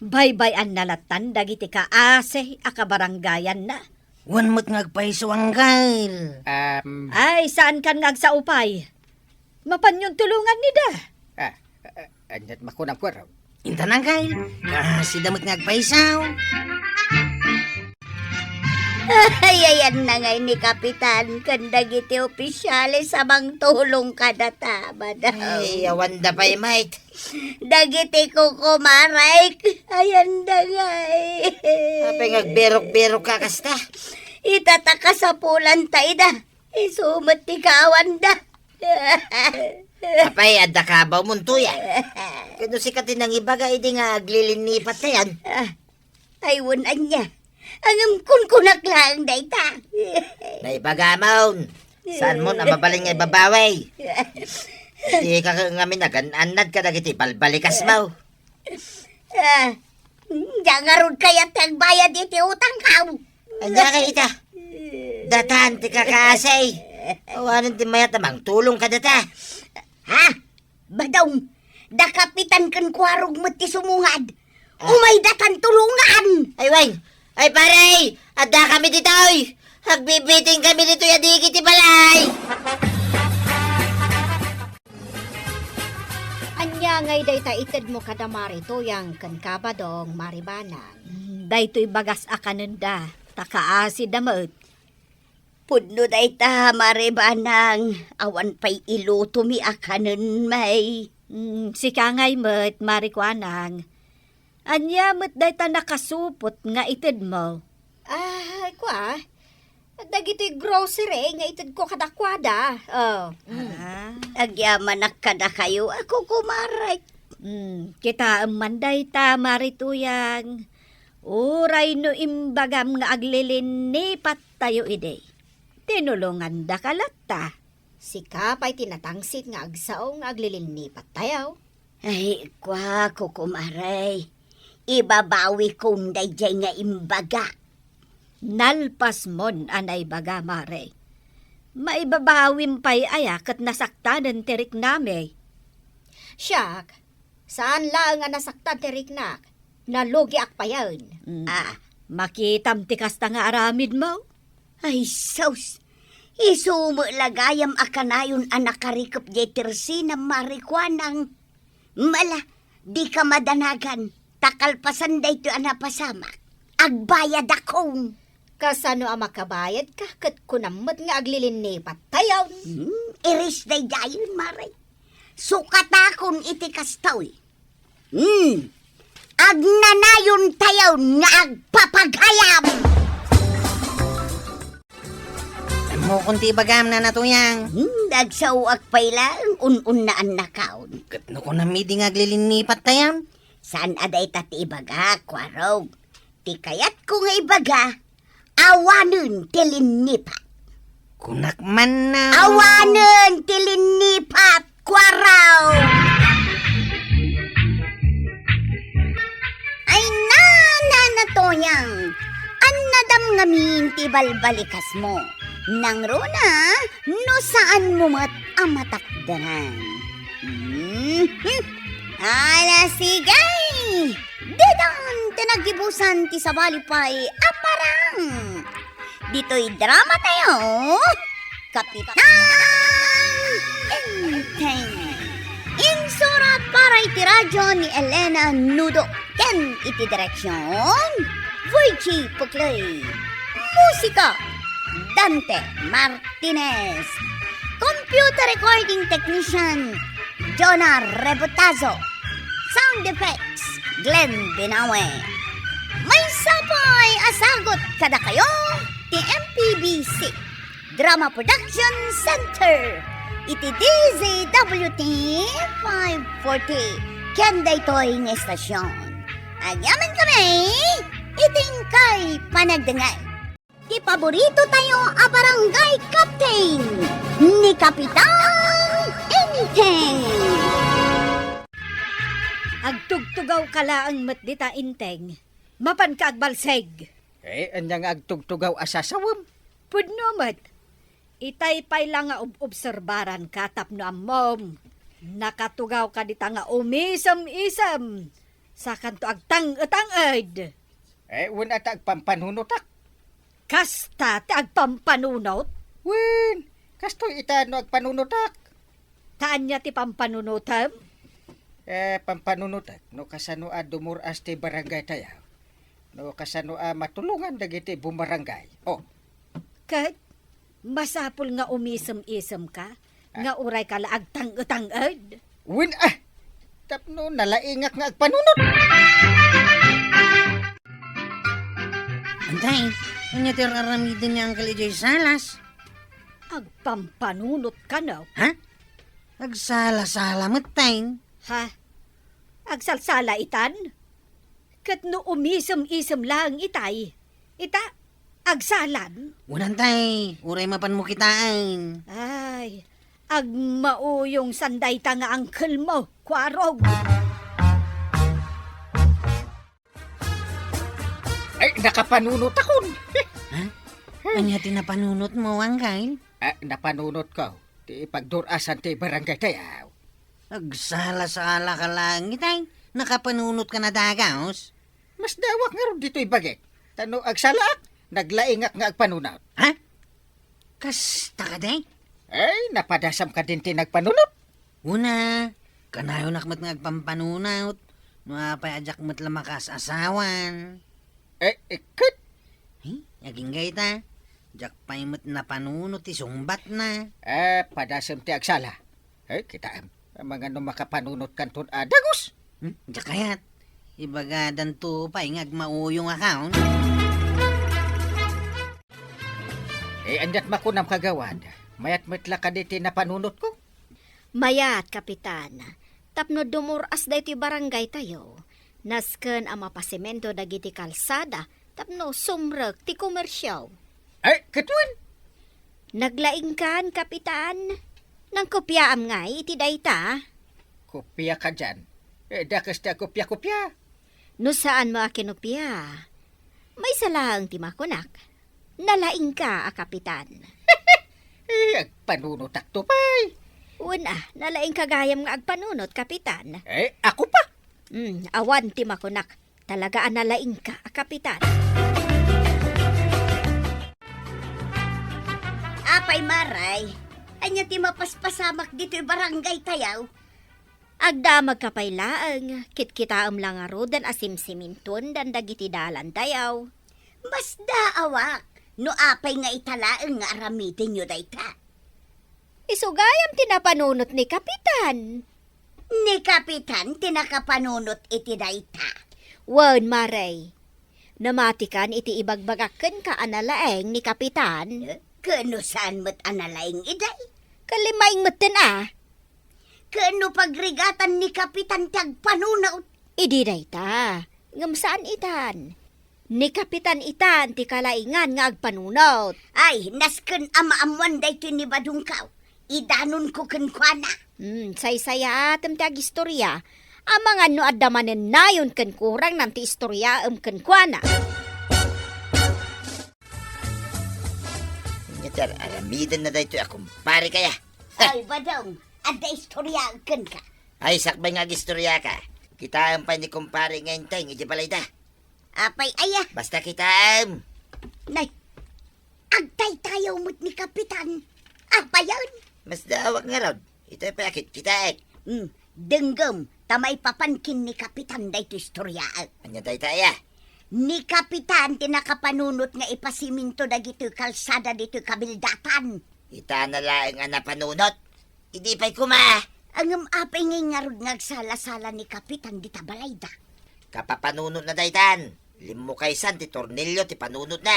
Baybay-anna lattan dagiti kaasi a kabarangayanna. Wen met nga agpayso, Angkel. Am. Ay, saankan nga agsao pay. Mapanyon tulongan ida. Ah, ah, aniat makunam, Kuarog? Intan, Angkel. Kaasida met nga agpayso. Ay, ayanna ngay ni Kapitan ken dagiti opisyales a mangtulong kadata, madam. Ay, awanda pay, mate. Dagiti kukumarek, ayanda ngay. Apay nga agberok-berok ka kasta? Ita ta kasapulanta ida. Isu met ti kaawanda. Apay, adda ka abaw, Montoya? Ket no sika ti nangibaga idi nga aglilinnipattayan? Ah, ay, wen ania. Ngem kunkunak laeng dayta. Naibagamon. Saanmon a mabalin nga ibabawi? Dika ngamin agan-annad kadagiti balbalikasmo. Ah, diak ngarud kayat ti agbayad iti utangko. Ania kayat ita? Datan ti kakaasi. Awanen ti mayat a mangtulong kadata. Ha? Badong, da Kapitan ken Kuarog met ti sumungad. Ah. Umay datan tulongan. Ay, wen. Ay, pare, adda kami ditoy. Agbibiting kami ditoy a digi ti balay. Ania ngay dayta itedmo kada Mari Tuyang ken ka Badong, Mari Banang? Daytoy bagas a kanenda, ta kaasida met. Pudno dayta, Mari Banang, awan pay ilutomi a kanen, may. Mm, sika ngay met, Mari Kuanang. Ania met dayta nakasupot nga itedmo? Ah, kua, dagitoy grocery nga itedko kadakuada. Oh, mm. Ah. Agyamanak kadakayo a kukumarek. Mm, kitaem man dayta, Mari Tuyang. Uray no imbagam nga aglilinnipattayo idi, tinulongandaka latta. Sika pay ti natangsit nga agsao nga aglilinnipattayo. Ay, kua, kukumarek. Ibabawikon daydiay nga imbaga. Nalpasmon a naibaga, Mari. Maibabawim pay aya ket nasaktanen ti riknami? Siak, saan laeng a nasaktan ti riknak. Nalugiak payen. Mm. Ah. Makitam ti kasta nga aramidmo? Ay, sus! Isu met la gayam a kanayon a nakarikep diay tersinam, Mari Kuanang. Mala, dika madanagan, ta kalpasan daytoy a napasamak, agbayadakon. Kasano a makabayadka ket kunam met nga aglilinnipattayon? Hmm, iris daydiayen, Mari. Sukatakon iti kastoy. Hmm, agnanayon tayo nga agpapagayam. Ammokon ti ibagam, Nana Tuyang. Hmm, agsaoak pay laeng un-unnaannakon. Ket no kunam idi nga aglilinnipattayon? Saan a dayta ti ibagak, Kuarog. Ti kayatko nga ibaga, awanen ti linnipat. Kunak man na. Awanen ti linnipat, Kuarog! Ay, Nana Tuyang, annadam ngamin ti balbalikasmo. Nangruna, no saanmo met a matakderan. Mhm. Ala, sige! Ditan ti naggibusan ti sabali pay a parang. Ditoy drama tayo, Kapitan Enteng. Insurat para iti radyo ni Elena Nudo ken iti direksyon, Virgie Puclay. Musika, Dante Martinez. Computer recording technician, Jonah Rebotazo. Sound effects, Glenn Binawe. Maysa pay a sagut kadakayo ti M P B C Drama Production Center iti D Z W T five forty ken daytoy nga estasyon. Agyamankami iti inkay panagdengngeg. Ti paborito tayo a barangay captain, ni Kapitan Enteng. Agtugtugawka laeng met dita, Enteng. Mapanka agbalsig. Eh, ania nga agtugtugaw a sasawem? Pudno met. Itay pay la nga ob-obserbaranka tapno ammom. Nakatugawka dita nga umisem-isem, sakanto agtang-etang-ed. Eh, wen a ta agpampanunotak. Kasta ti agpampanunot? Wen, kastoy ita no agpanunotak. Ta ania ti pampanunotem? Eh, pampanunotek, no kasano a dumur-as ti barangay tayo. No kasano a matulongan dagiti bumarangay. Oh. Ket, masapul nga umisem-isemka, Ah. nga uray ka la agtang-etang-ed. Wen, ah! Tapno nalaingak nga agpanunot. Antay, ania ti ar-aramiden ni Uncle idiay salas? Agpampanunot ka, no? Ha? Agsala-sala met, tay. Ha? Agsalsala itan? Ket no umisem-isem laeng itay, ita, agsalan? Wen, tay, uray mapanmo kitaen. Ay, agmauyong san dayta nga angkelmo, Kuarog. Ay, nakapanunotakon. Ha? Ania ti napanunotmo, Uncle? Ah, napanunotko ti pagdur-asan ti barangay tayo. Agsala-salaka laeng itay, nakapanunotka na dagus? Masdaawak ngarud ditoy bagik. Ta no agsalaak, naglaingak nga agpanunot. Ha? Kasta kadi? Ay, napadasam kadin ti nagpanunot. Una, kanayonak met nga agpampanunot, no apay a diak met la makaas-asawan. Eh, eh, ket? Ay, agingga ita, diak pay met napanunot ti sungbatna. Eh, padasem ti agsala. Eh, kitaem, amangan no makapanunotkanton a dagus. Hmm? Diak kayat. Ibagadanto pay nga agmauyong account. Eh, andiat makunam, Kagawad. Mayat met la kadi ti napanunotko? Mayat, Kapitan. Tapno dumur-as daytoy barangay tayo, nasken a mapasemento dagiti kalsada tapno sumrek ti komersio. Ay, ket wen? Naglaingkan, Kapitan. Nangkopiaam ngay iti dayta? Kopia kadian? Eh, dakes ti agkopia-kopia. No saanmo a kinopia, maysa laeng ti makunak. Nalaingka a kapitan. Eh, agpanunotakto pay. Wen a, nalaingka gayam nga agpanunot, kapitan. Eh, ako pa? Hmm, awan ti makunak. Talaga a nalaingka a kapitan. Apay, Maray, ania ti mapaspasamak ditoy barangay tayaw? Agdamagka pay laeng, kitkitaem la ngaruden a simsimintuendan dagiti dalan tayaw. Masdaawak no apay nga ita laeng nga aramidenyo dayta. Isu gayam ti napanunot ni Kapitan. Ni Kapitan ti nakapanunot iti dayta? Wen, Maray. Namatikan iti ibagbagak kenka a nalaeng ni Kapitan. Eh, ken no saan met a nalaeng iday? Kallimaing metten a. Ken no pagrigatan ni Kapitan ti agpanunot? Idi dayta, ngem saan itan. Ni Kapitan itan ti kalaingan nga agpanunot. Ay, nasken a maammoan daytoy ni Badongkaw. Idanonko kenkuana. Hmm, saysayaatem ti agistoria. Amangan no adda manen nayon ken kurangnan ti istoriaem kenkuana. Ania ti ar-aramidenna daytoy a kumparek aya? Ay, Badong, adda istoriaek kenka. Ay, sakbay nga agistoriaka. Kitaem pay ni kumpare nga Enteng iti balayda. Apay aya? Basta kitaem. Nay, agtaytayaw met ni Kapitan. Apayen? Masdaawak ngarud. Ita pay a kitkitaek. Hmm, denggem, ta maipapan ken ni Kapitan daytoy istoriaek. Ania dayta aya? Ni Kapitan ti nakapanunot nga ipasiminto dagitoy kalsada ditoy kabildatan. Itana laeng a napanunot? Idi pay koma! Ngem apay ngay ngarud nga agsala-sala ni Kapitan dita balayda? Kapapanunotna daytan. Limmukaysan ti tornillo ti panunotna.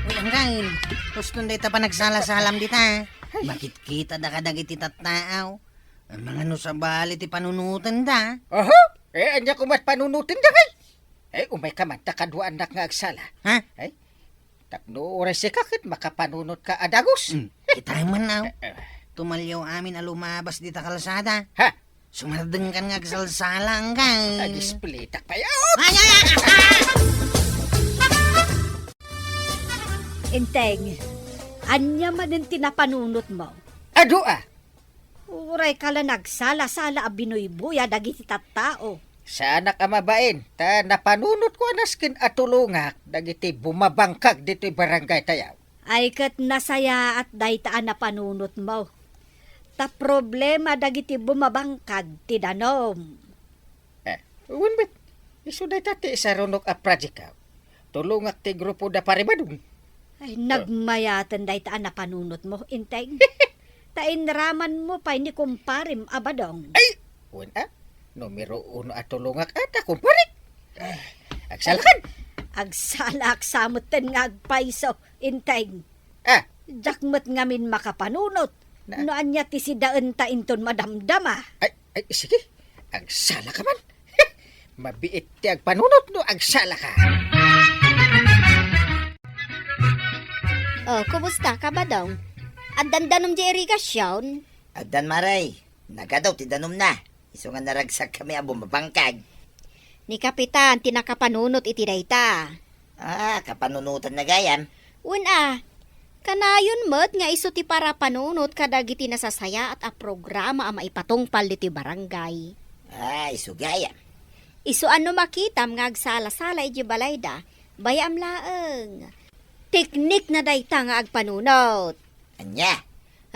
Uy, Anggain, huston dayta panagsala-salam dita. Makitkita da kadagiti tattaaw. Amangan no sabali ti panunotenda. Aha! Eh, ania koma ti panunotenda, ngay? Eh, umayka man, ta kaduaannak nga agsala. Ha? Eh? Tapno uray sika ket makapanunotka a dagus. Hmm, kitaem man, aw. Eh, eh. Tumalliaw amin a lumabas dita kalsada. Ha? Sumardengkan nga agsalsala, Anggain. Agisplitak pay, aw! Ay, ay, ay, ay! Enteng, ania manen ti napanunotmo? Adu a! Uray ka la nagsala-sala a binuybuya dagiti tattao. Saanak a mabain, ta napanunotko a nasken a tulongak dagiti bumabangkag ditoy barangay tayo. Ay ket nasayaat dayta a napanunotmo. Ta problema dagiti bumabangkag ti danum. Eh, wen met, isu dayta ti isarunok a project-ko. Tulongak ti grupo da Pari Badong. Ay, nagmayaten dayta a napanunotmo, Inteng. Ta inramanmo pay ni kumparem a Badong. Ay, wen a, numero uno a tulongak ata, kumpare. Ay, agsalakan. Agsalaak sa metten nga agpayso, Inteng. Ah. Diak met ngamin makapanunot. Na? No ania ti sidaenta inton madamdama. Ay, ay, sige. Agsalaka man. Mabiit ti agpanunot no agsalaka. Oh, kumusta ka, Badong? Addan danum di irigasion? Addan, Mare. Nagadu ti danumna. Isu nga naragsakkami a bumabangkag. Ni Kapitan ti nakapanunot iti dayta. Ah, kapanunotanna gayam? Wen a, kanayon met nga isu ti parapanunot kadagiti nasasayaat a programa a maipatungpal ditoy barangay. Ah, isu gayam. Isu a no makitam nga agsala-sala idiay balayda, bay-am laeng. Teknikna dayta nga agpanunot. Ania?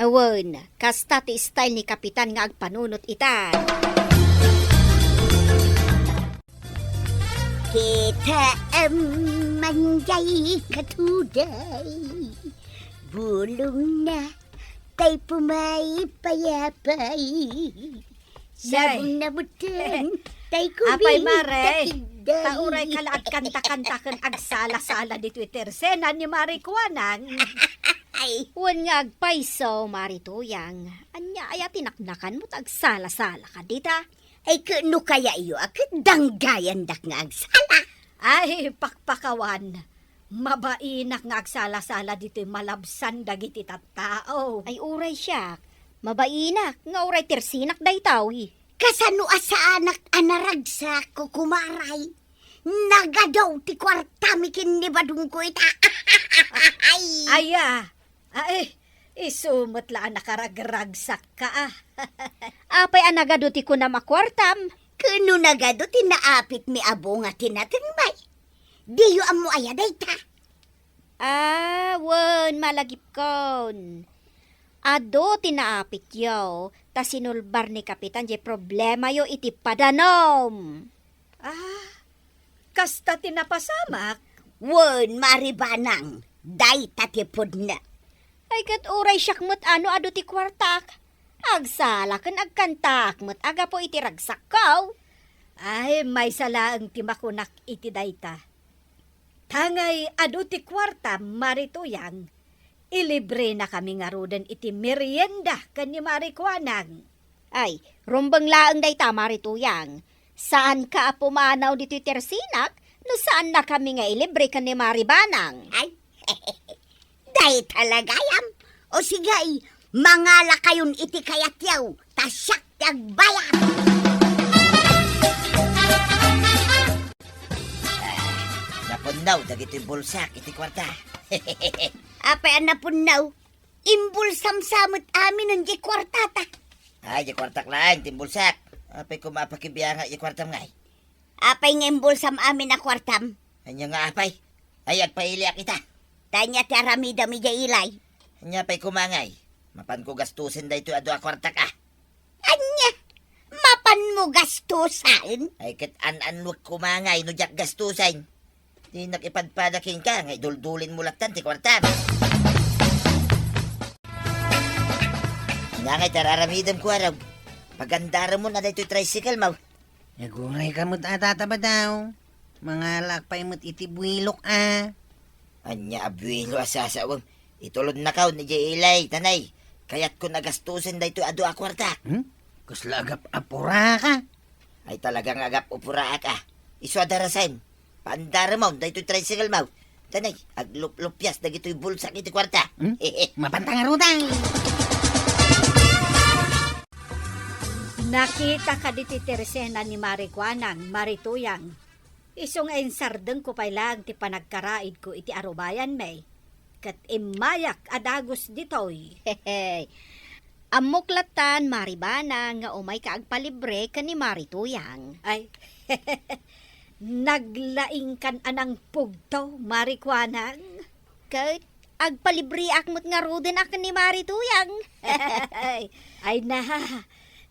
Awan, kasta ti style ni Kapitan nga agpanunot ita. Kitaem man jay katuday, bulongna tay pumaypayapay. Nay. Sabong na buteng, tay kubing, Apay, Mare, takigday. Ta uray ka la agkanta-kanta ken agsala-sala ditoy tersena ni Mari Kuanang. Ay. Wen nga agpayso, Mari Tuyang. Ania aya ti naknakanmo ta agsala-sala ka dita? Ay, ket no kayayo a ket danggayandak nga agsala. Ay, pakpakawan. Mabainak nga agsala-sala ditoy malabsan dagiti tattao. Ay, uray siak. Mabainak nga uray tersinak daytoy. Kasano a saanak a naragsak, kukumaray? Nagadu ti kuartami ken ni Badongko ita. Ay. Aya, Ay, isu met la a nakaragragsakka, a. Apay a nagadu ti kunam a kuartam? Ken no nagadu ti naapitmi a bunga ti natengmi, diyo ammo aya dayta? Ah, wen, malagipkon. Adu ti naapityo, ta sinulbar ni Kapitan diay problemayo iti padanum. Ah, kasta ti napasamak? Wen, Mari Banang, dayta ti pudno. Ay, ket uray siak met a no adu ti kuartak. Agsala ken agkantaak met a gapu iti ragsakko. Ay, maysa laeng ti makunak iti dayta. Tangay adu ti kuartam, Mari Tuyang, ilibrenakami ngaruden iti merienda ken ni Mari Kuanang. Ay, rumbeng laeng dayta, Mari Tuyang. Saanka a pumanaw ditoy tersinak no saannakami nga ilibre ken ni Mari Banang. Ay, dayta la gayam. O sige, mangalakayon iti kayatyo, ta siak ti agbayad. Ah, napunnaw dagiti bulsak iti kuarta. Apay a napunnaw? Imbulsam sa met aminen diay kuartata. Ay, diay kuartak laeng ti imbulsak. Apay koma a pakibiangak diay kuartam ngay? Apay nga imbulsam amin a kuartam? Ania nga apay? Ay, agpailiak ita. Ta ania ti aramidem idiay ilay? Ania pay koma ngay? Mapanko gastusen daytoy adu a kuartak, a. Ania? Mapanmo gastusen? Ay, ket an-annuek koma ngay no diak gastusen. Dinak ipadpada kenka nga iduldulinmo lattan ti kuartam. Ania ngay ti ar-aramidem, kuarog? Pagandaremon a daytoy tricycle mo. Aguray ka met a, Tata Badaw. Mangalaak pay met iti buwilok, a. Ania a buwilo a sasawem? Itulodnakaon idiay ilay, ta nay, kayatkon a gastusen daytoy adu a kuartak. Hmm? Kasla agap-apuraka? Ay, talaga nga agap-upuraak, a. Isu a darasen. Paandaremon daytoy tricycle mo. Ta nay, agluplupias dagitoy bulsak iti kuarta. Hmm? Mapanta ngarud, a. Nakita ka ditoy tersena ni Mari Kuanang, Mari Tuyang. Isu nga insardengko pay laeng ti panagkaraidko iti arubayanmi, ket immayak a dagus ditoy. Hehe. Ammok lattan, Mari Banang, nga umayka agpalibre ken ni Mari Tuyang. Ay, naglaingkan a nangpugto, Mari Kuanang. Ket agpalibriak met ngaruden a ken ni Mari Tuyang. Ay na,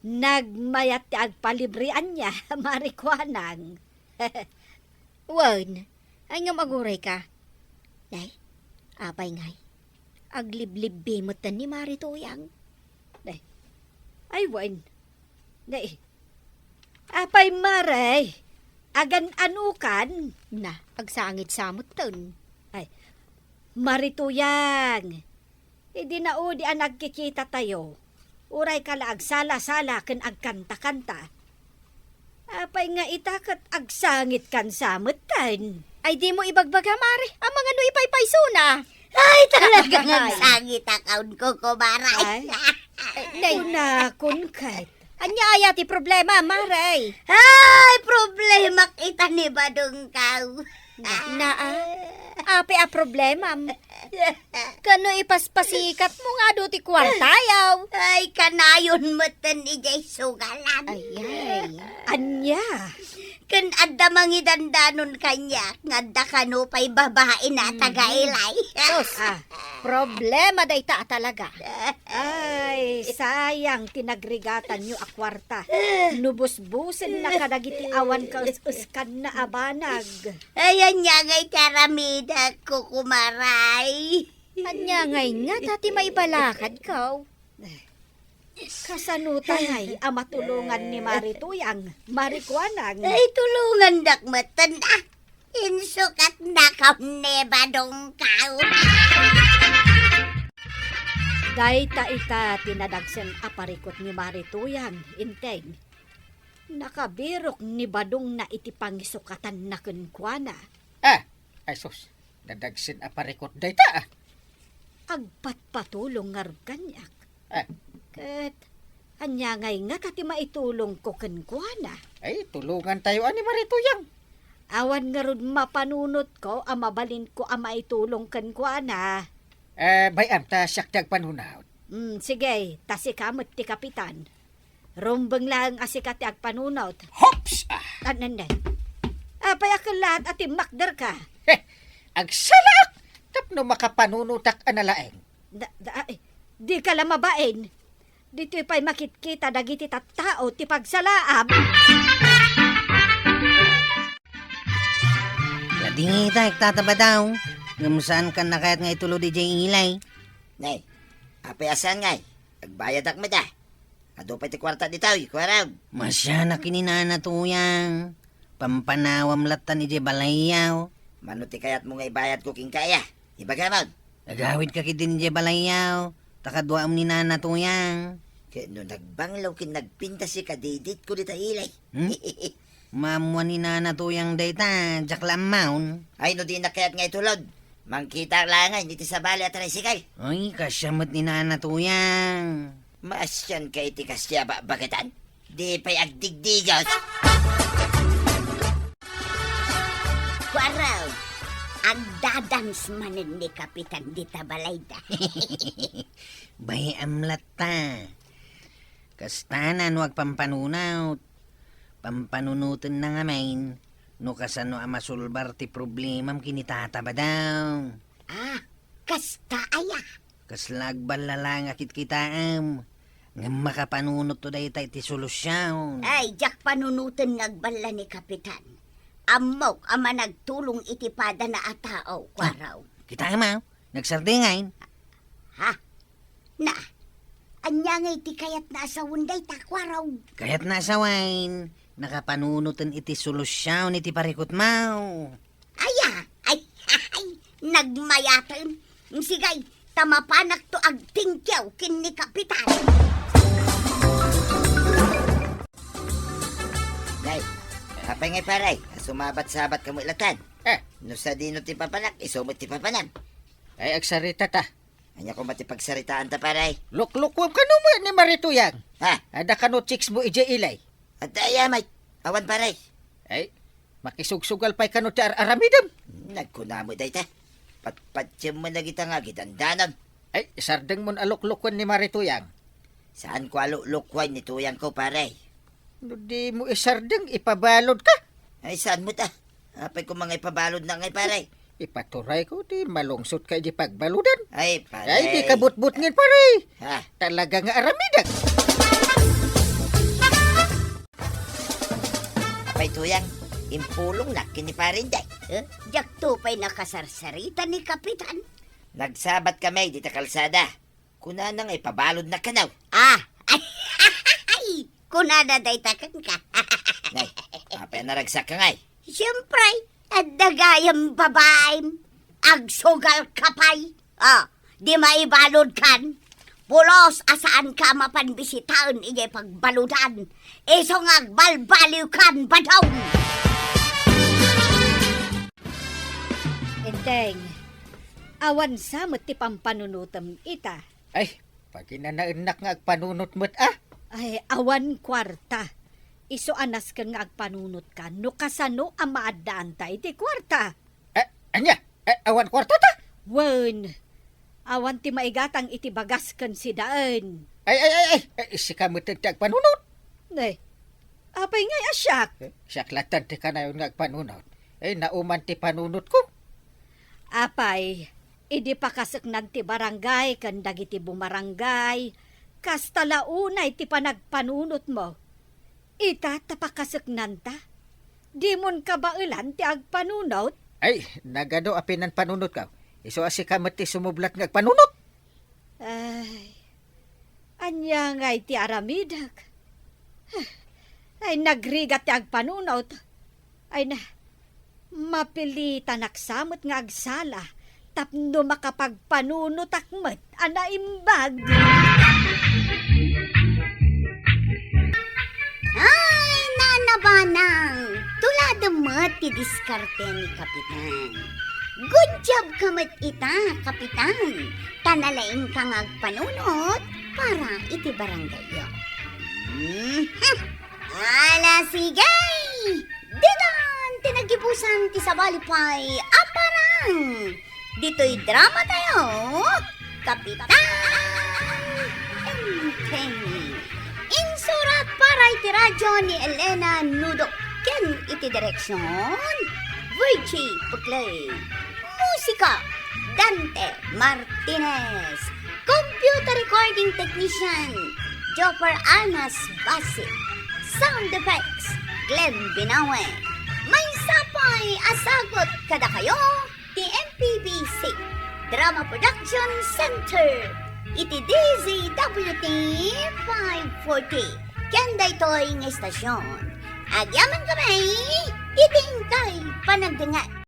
nagmayat ti agpalibrianna, Mari Kuanang. Wen, ay ngem agurayka. Nay, apay ngay? Agliblibbi metten ni Mari Tuyang. Nay, ay wen. Nay, apay Mari? Agan-anukan? Na, agsangit sa metten. Ay, Mari Tuyang, idi naudi a nagkikitatayo, urayka la agsala-sala ken agkanta-kanta. Apay nga ita ket agsangitkan sa metten? Ay, dimo ibagbaga, Mari, amangan no ipaypaysona. Ay, talaga nga agsangit a kaunko, kumare. Ay, nay. Kunakon ket. Ania aya ti problema, Mari? Ay, problemak ita ni Badongkaw. Na, na, ah. Apay a problemam? Kano ipaspasikatmo nga adu ti kuartayaw? Ay, kanayon metten idiay sugalan. Ay, ay. Ania? Ken adda mangidandanon kaniak nga adda kano pay babaen a taga-Ilay. Sus, ah, problema dayta a talaga. Ay, sayang ti nagrigatanyo a kuarta. No busbusenna kadagiti awan kaes-eskanna a banag. Ay, ania ngay ti aramidakko, kumaray? Ania ngay ngata ti maibalakadko? Kasano ta ngay a matulongan ni Mari Tuyang, Mari Kuanang? Ay, tulongandak metten, ah. Insukatnakon ni Badongkaw. Dayta ita ti nadagsen a parikut ni Mari Tuyang, Enteng. Nakabirok ni Badongna iti pangisukatanna kenkuana. Ah, ay sus, nadagsen a parikut dayta, ah. Agpatpatulong ngarud kaniak. Ah. Ket ania ngay ngata ti maitulongko kenkuana? Ay, tulongantayo a ni Mari Tuyang. Awan ngarud mapanunotko a mabalinko a maitulong kenkuana. Eh, bay-am ta siak ti agpanunot. Mm, sige, ta sika met ti kapitan. Rumbeng laeng a sika ti agpanunot. Hops! Ah! Anenday. Apay a kellaat a timmakderka? Heh! Agsalaak tapno makapanunotak a nalaeng. Da, da, ay, dika la mabain. Ditoy pay makitkita dagiti tattao ti pagsalaam. Ladingita, Tata Badaw. Ngem saankan a kayat nga itulod idiay Ilay. Nay, apay a saan ngay? Agbayadak met a. Adu pay ti kuarta ditoy, kuarog. Masianak ken ni Nana Tuyang. Pampanawam lattan idiay balayyaw. Mano ti kayatmo nga ibayadko kenka aya? Ibagamon. Agawidka ketdin idiay balayyaw, ta kaduaem ni Nana Tuyang. Ket no nagbanglaw ken nagpintas ti kadiditko dita Ilay. Hmm? Maammuan ni Nana Tuyang dayta, diak la ammaon. Ay, no dinak kayat nga itulod, mangkita la ngay iti sabali a tricycle. Ay, kasla met ni Nana Tuyang. Maasianka iti kasla a bakbaketan? Di pay agdigdigas. Kuarog, agdadance manen ni Kapitan dita balayda. Bay-am latta. Kasta no agpampanunot, pampanunotenna ngamin no kasano a masolbar ti problemam ken ni Tata Badaw. Ah, kasta aya? Kasla agballa laeng a kitkitaem, ngem makapanunotto dayta iti solusion. Ay, diak panunoten nga agballa ni Kapitan. Ammok a managtulong iti padana a tao, Kuarog. Kitaem a, nagsardengay. Ha? Na, ania ngay ti kayatna a sawen dayta, Kuarog? Kayatna a sawen, nakapanunoten iti solusion iti parikutmo. Aya, ay, ay, nagmayaten. Sige, ta mapanakto agtingkiaw ken ni Kapitan. Nay, apay ngay, pare, a sumabat-sabat kamo ilatan? Eh. No sadino ti papanak, isu met ti papanam. Ay, agsarita ta. Ania koma ti pagsaritaanta, pare? Luklukuem kano met ni Mari Tuyang. Ha? Adda kano chicks mo idiay Ilay. Adda aya met? Awan, pare. Ay, makisugsugal pay kano ti ar-aramidem. Hmm, nagkuna met dayta. Patpatiem met dagita nga agidandanon. Ay, sardengmon a luklukuen ni Mari Tuyang. Saanko a luklukuay ni tuyangko, pare. No dimo isardeng, ipabaludka. Ay, saan met a? Apay koma nga ipabaludna ngay, pare? Ipaturayko ti malungsotka idi pagbaludan. Ay, pare. Ay, dika butbutngen, pare. Ha? Talaga nga aramidek. Apay, tuyang, impulongnak ken ni Pare Inday. Eh, diakto pay nakasarsarita ni Kapitan. Nagsabat kami dita kalsada. Kunana nga ipabaludna kano. Ah! Ay! Kunana dayta kenka. Nay, apay a naragsakka ngay? Siyempre, adda gayam babaem agsugalka pay. Ah, di maibaludkan. Pulos a saanka a mapan bisitaen idiay pagbaludan. Isu nga agbalbaliwkan, badong! Enteng, awan sa met ti pampanunotem ita. Ay, paginanaennak nga agpanunot met a. Ay, awan kuarta. Isu a nasken nga agpanunotka no kasano a maaddaanta iti kuarta. Eh, ania? Eh, awan kuartata? Wen, awan ti maigatang iti bagas ken sidaen. Ay, ay, ay, ay, eh, sika met ti agpanunot. Eh, apay ngay a siak? Eh, siak latta ti kanayon nga agpanunot. Eh, nauman ti panunotko. Apay, idi pakaseknan ti barangay ken dagiti bumarangay, kasta la unay ti panagpanunotmo. Ita ta pakaseknanta, dimon kabaelan ti agpanunot? Ay, nagadu a pinanpanunotko. Isu a sika met ti sumublat nga agpanunot. Ay, ania ngay ti aramidek? Ay, nagrigat ti agpanunot. Ay na, mapilitanak sa met nga agsala tapno makapagpanunotak met a naimbag. Ay, nanabanang! Tuladem met ti diskarte ni Kapitan. Good job ka met ita, Kapitan. Ta nalaingka nga agpanunot para iti barangayyo. Mhm. Ala, sige! Ditan ti nagibusan ti sabali pay a parang! Ditoy drama tayo, Kapitan Enteng. Insurat para iti radyo ni Elena Nudo ken iti direksyon, Virgie Puclay. Musika, Dante Martinez. Computer recording technician, Jopper Anas Basi. Sound effects, Glenn Binawe. Maysa pay a sagut kadakayo ti M P B C Drama Production Center iti D Z W T five forty. Ken daytoy nga istasyon, agyaman kami iti inkay panagdengngeg.